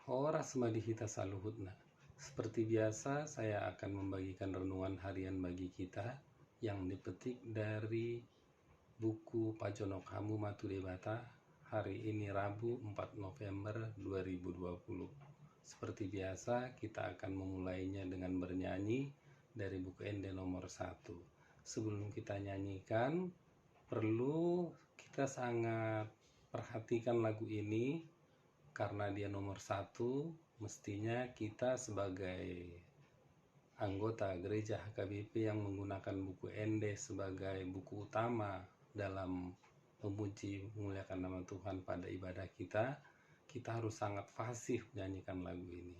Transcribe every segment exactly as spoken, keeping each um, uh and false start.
Horas ma di hita saluhutna. Seperti biasa, saya akan membagikan renungan harian bagi kita yang dipetik dari buku Pajonok Hamu ma tu Debata, hari ini Rabu empat November dua ribu dua puluh. Seperti biasa, kita akan memulainya dengan bernyanyi dari buku ende nomor satu. Sebelum kita nyanyikan, perlu kita sangat perhatikan lagu ini, karena dia nomor satu, mestinya kita sebagai anggota gereja H K B P yang menggunakan buku ende sebagai buku utama dalam memuji, memuliakan nama Tuhan pada ibadah kita, kita harus sangat fasih menyanyikan lagu ini.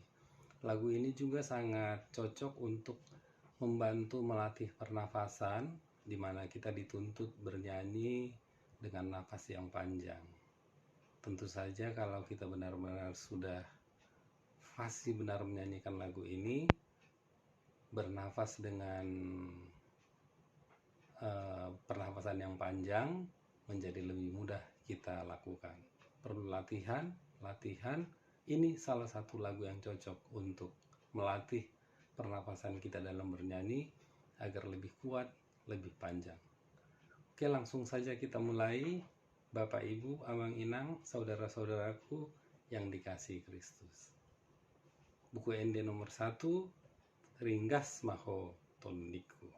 Lagu ini juga sangat cocok untuk membantu melatih pernafasan, di mana kita dituntut bernyanyi dengan nafas yang panjang. Tentu saja, kalau kita benar-benar sudah fasih benar menyanyikan lagu ini, bernafas dengan, eh, pernafasan yang panjang menjadi lebih mudah kita lakukan. Perlu latihan, latihan. Ini salah satu lagu yang cocok untuk melatih pernafasan kita dalam bernyanyi agar lebih kuat, lebih panjang. Oke, langsung saja kita mulai. Bapak, Ibu, Amang, Inang, saudara-saudaraku yang dikasihi Kristus. Buku ende nomor satu, Ringgas ma ho tondingku.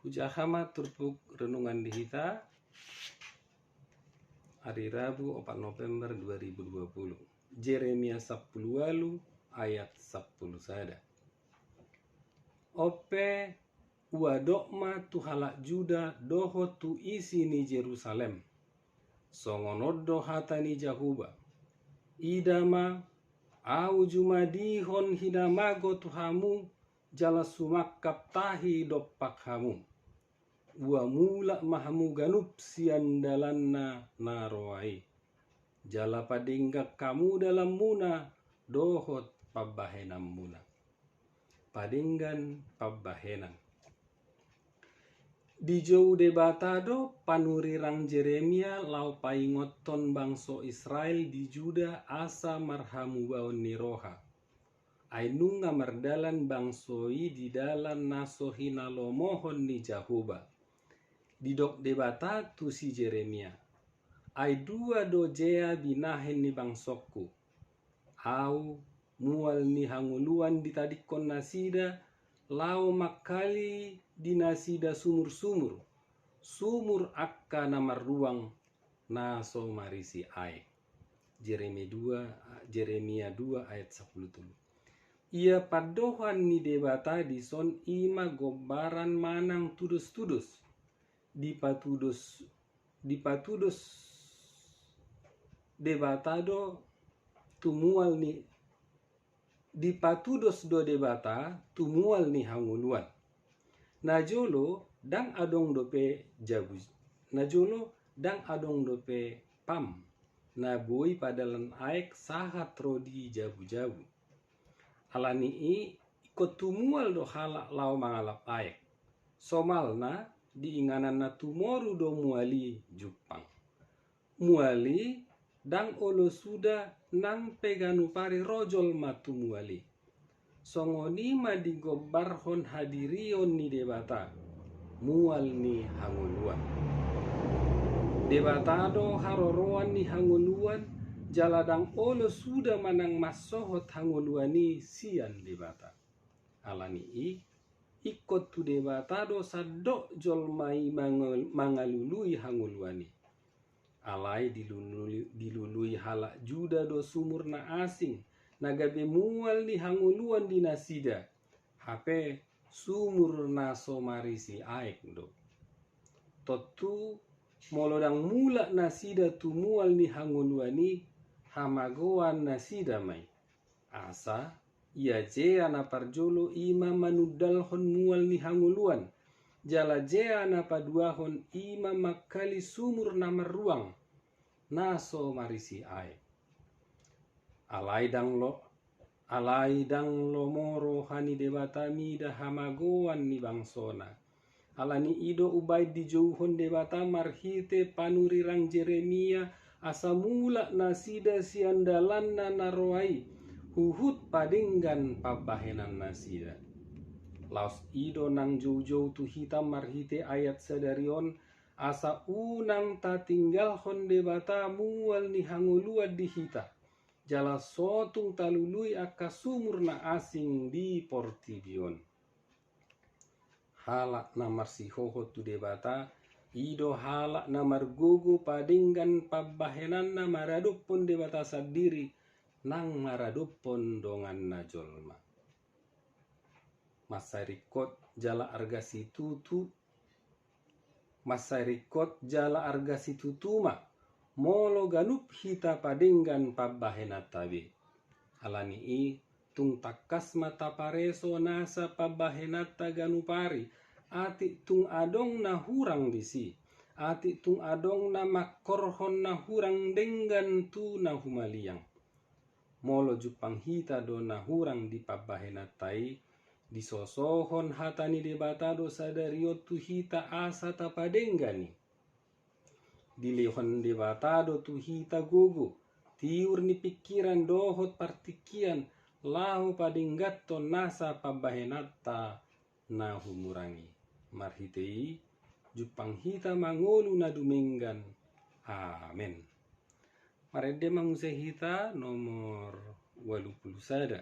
Hujaha ma turpuk renungan di hita, ari Rabu opat November dua ribu dua puluh. Jeremia sampulu ualu ayat sampulu sada. Onpe, huadop ma tu halak Juda dohot tu isi ni Jerusalem. Songon on do hata ni Jahowa: Ida ma, Ahu jumadihon hinamago tu hamu, jala sumangkap tahi dompak hamu. Huamulak ma hamu ganup sian dalanna na roa i, jala padenggan hamu dalanmuna dohot pambahenanmuna. Padenggan pambahenan. Dijou Debata do panurirang Jeremia laho paingothon bangso Israel di Juda asa marhamubaon ni roha. Ai nunga mardalan bangso i di dalan na so hinalomohon ni Jahowa. Didok Debata tu si Jeremia: Ai dua do jea binahen ni bangsongku. Ahu, mual ni hangoluan ditadingkon nasida, laho mangkali di nasida sumur-sumur, sumur angka na marruang na so marisi aek. Jeremia dua, Jeremia dua ayat sampulu tolu. Ia pandohan ni Debata dison i ma gombaran manang tudos-tudos. Dipatudos, dipatudos Debata do tu mual ni, dipatudos do Debata tu mual ni hangoluan. Najolo ndang adong dope jabu, najolo ndang adong dope pam. na boi padalan aek sahat ro di jabu-jabu. Ala ni i ingkon tumual do halak laho mangalap aek. Somalna di inganan na tumoru do mual i jumpang. Mual i ndang olo suda nang pe ganup ari ro jolma tu mual i. Songon i ma digombarhon hadirion ni Debata, mual ni hangoluan. Debata do haroroan ni hangoluan, jala ndang olo suda manang mansohot hangoluan i sian Debata. Ala ni i, ingkon tu Debata do sandok jolma i mangal-, mangalului hangoluan i. Alai dilului, dilului halak Juda do sumur na asing, na gabe mual ni hangoluan di nasida, hape sumur na so marisi aek do. Tontu molo ndang mulak nasida tu mual ni hangoluan i, hamagoan nasida ma i. Asa ia jea na parjolo i ma manundalhon mual ni hangoluan, jala jea na paduahon i ma mangkali sumur na marruang, na so marisi aek. Alai ndang lo-, alai ndang lomo roha ni Debata mida hamagoan ni bangsona. Ala ni i do umbaen dijouhon Debata marhite panurirang Jeremia, asa mulak nasida sian dalanna na roa i, huhut padenggan pambahenan nasida. Laos i do nang joujou tu hita marhite ayat sadari on, asa unang tatinggalhon Debata mual ni hangoluan di hita, jala so tung talului angka sumur na asing di portibi on. Halak na marsihohot tu Debata, i do halak na margogo padenggan pambahenanna maradophon Debata sandiri, nang maradophon donganna jolma. Mansai ringkot jala arga situtu, mansai ringkot jala arga situtu ma, molo ganup hita padenggan pambahenanta be. Ala ni i, tung tangkas ma tapareso nasa pambahenanta ganup ari, atik tung adong na hurang disi, atik tung adong na mangkorhon na hurang denggan tu na humaliang. Molo jumpang hita do na hurang di pambahenanta i, disosohon hata ni Debata do sadari on tu hita asa tapadenggan i. Dilehon Debata do tu hita gogo, tiur ni pingkiran dohot partingkian, laho padengganhon nasa pambahenanta na humurang i. Marhite i, jumpang hita mangolu na dumenggan. Amen. Marende ma muse hita nomor ualu pulu sada.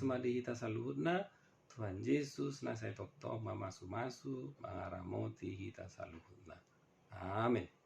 ma di hita saluhutna. Tuhan Jesus na sai tongtong mamasumasu, mangaramoti hita saluhutna. Amen.